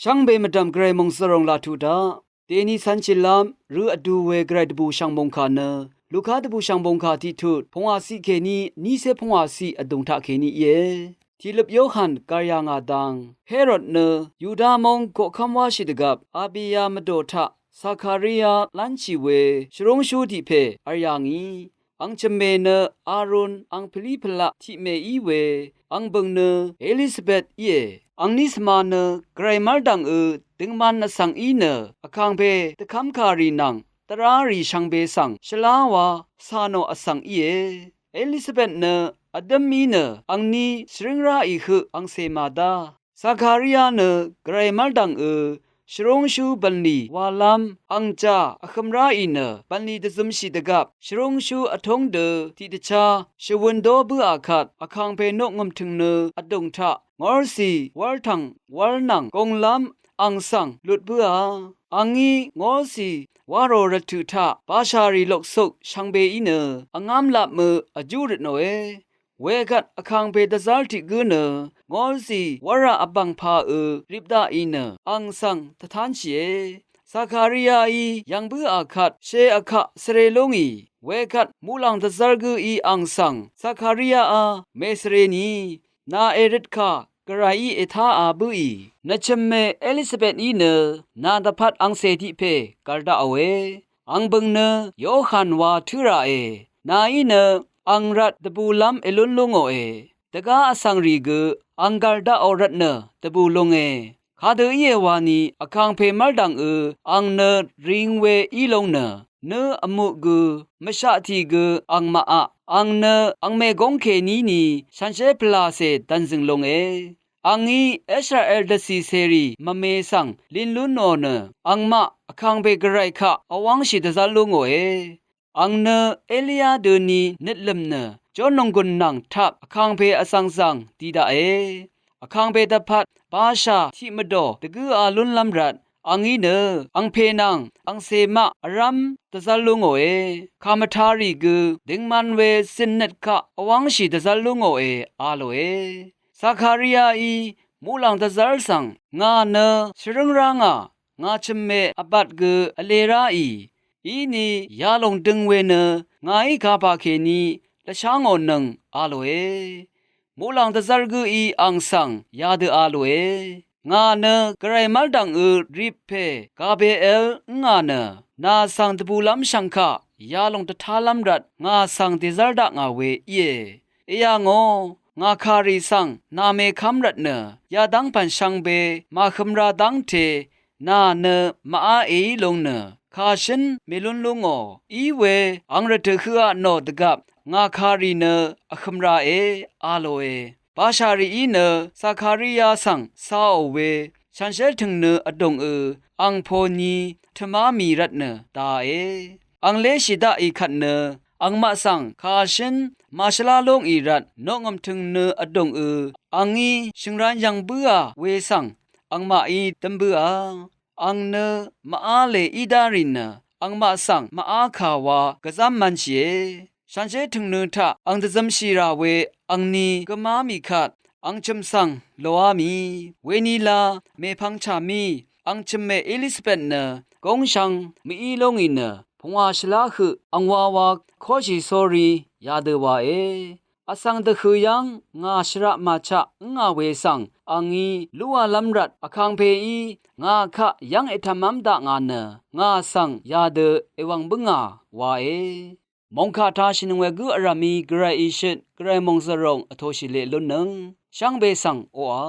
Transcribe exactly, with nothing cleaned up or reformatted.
Shvngbe mvdv̀m Gvray mòngzv̀ròng laq tuq daq. Dèní cv́nshìlv́m rø vdu we Gvray dvbùshv̀ng mòngkà nø Luka dvbùshv̀ng mòngkà tiqtut pungwàciq kèní nícé pungwàciq vdùng taqkèní íe. Tìløp Yohan gàryà ngà dang Herod nø Yuda móng koqkv́m wáshì dvgvp Abiya mvdò taq Zakaria lv́nshì we shvrúngshú tiq pè v̀r yà ngì. Ang chø̀mmè nø Arun ang pvlí pvlaq tiqmè í we, ang bø̀ng nø Elisabet íe. Angní svma nø Gvray mv́rdv̀ngø døngman vsvng í nø vkàngpè dvkv́mkàrì nvng dvrárì shvngbe svng shvlá wa cà nò vsvng íe. Elisabet nø vdǿm í nø angní shvrǿng ráì høq angcè màdá. Zakaria nø Gvray mv́rdv̀ngø shvrúngshú bv̀nlì walv́m ang jà vhø̄m ráì nø bv̀nlì dvzømshì dvgvp shvrúngshú vtúng dø tiqdvchá shvwøn dó bǿà kvt vkàngpè noqngø̀m tø̀ng nø vdùng taq ngórcì wv́ltv̀ng wv́lnv̀ng gùnglv́m ang svng lut bǿà. Angí ngórcì wárò rvtø̀ taq bashàrì loksuk shvngbe í nø vngám lap mø vjú røt nòe. Wekvt vkàngpè dvzv́r tiq gǿ nø ngórcì wárà vbv̀ngpàø rip daqì nø ang svng dvtánshìe. Zakariaí yv̀ng bǿà kvt shé vkaq svre lúngì. Wekvt muqlàng dvzv́r gǿí ang svng, Zakariaá mèsvre ni, nà èrøtkà Gvrayí ètáā bǿì, nvchø̀mmè Elisabetí nø nà dvpvt angcè tiq pè gv̀r daqòe. Ang bø̀ng nø Yohan wa tǿ ràe. Nàí nø ang rvt dvbùlv́m èlún lúngòe. Dvgá vsvngrì gø ang gv̀r daqò rvtnø dvbù lunge. Kadø íe wani vkàngpè mv́rdv̀ngø ang nø ring we í lung nø nø vmuq gø mvshaq tì gø ang maqaq. Ang nø ang mègóng kèní ni shànshér pvlàcè dv̀nzø̀ng lunge. Angí Israel dvcì cèrì mvme svng lin lún nò nø angmaq vkàngpè Gvray kaq vwv́ngshì dvzv́r lú ngòe. Ang nø Elia døni nøtlø̀m nø jórnònggùn nvng taq vkàngpè vsvng zv̀ng di daqe. Vkàngpè dvpvt bashà tiq mvdò dvgǿā lúnlv́m rvt angí nø angpè nvng angcè maq vrv́m dvzv́r lú ngòe. Kàmvtarì gø døngman we zø̀nnøt kaq vwv́ngshì dvzv́r lú ngòe a lòe. Zakariaí muqlàng dvzv́r svng, ngà nø shvrǿng rá ngà, ngà chø̀mmè vbat gø vle ráì, íni yalòng døng we nø ngàí kapà kèní lvshá ngò nøng a lòe. Muqlàng dvzv́r gǿí ang svng yadø a lòe. Ngà nø Gvray mv́rdv̀ngø rip pè Gabriel ǿngà nø nà svng dvbùlv́m shv̀ngkà yalòng dvtálv́m rvt ngà svng dèzv́r dakngà we íe. Eyà ngò, ngà kàrì svng nà mèkv́m rvtnø yadv́ng pv̀n shvngbe màhøm ra dv́ngte nà nø màá èí lung nø kàshǿn mèlún lú ngò. Iwe ang rvtø̀ høqa nò dvgvp ngà kàrì nø vhøm rae a lòe. Bashàrìí nø Zakaria svng caò we shànshér tø̀ng nø vdùngø ang pòni tvmá mì rvtnø dàe. Ang léshì daqì kvt nø angmaq svng kàshǿn màshvlá lúngì rvt noqngø̀m tø̀ng nø vdùngø angí shø̀ngran yv̀ng bǿà we svng angmaqí dǿm bǿà. Ang nø màá lè í dárì nø angmaq svng màá kà wa gvzv́m mv̄nshìe. Shànshér tø̀ng nø taq ang dvzømshì rà we angni gø má mì kvt ang chø̀m svng lòá mì. Wenila mèpvng chà mì ang chø̀mmè Elisabet nø gúngshvng mví lúngì nø pungwà shvlá høq ang wawa kóshì sórí yadø wae. Vsvng dvhø̀ yv́ng ngà shvraq màchaq ǿngà we svng angí lúwalv́m rvt vkàngpèí ngà kaq yv́ng ètv̀mv́m dakngà nø ngà svng yadø èwv̀ng bǿngà wae. Mòngkà tashìnøng we gǿ vrv̀mí Gvray ìshøt Gvray mòngzv̀ròng vtōshì leq lúnnøng shvngbe svng oqà.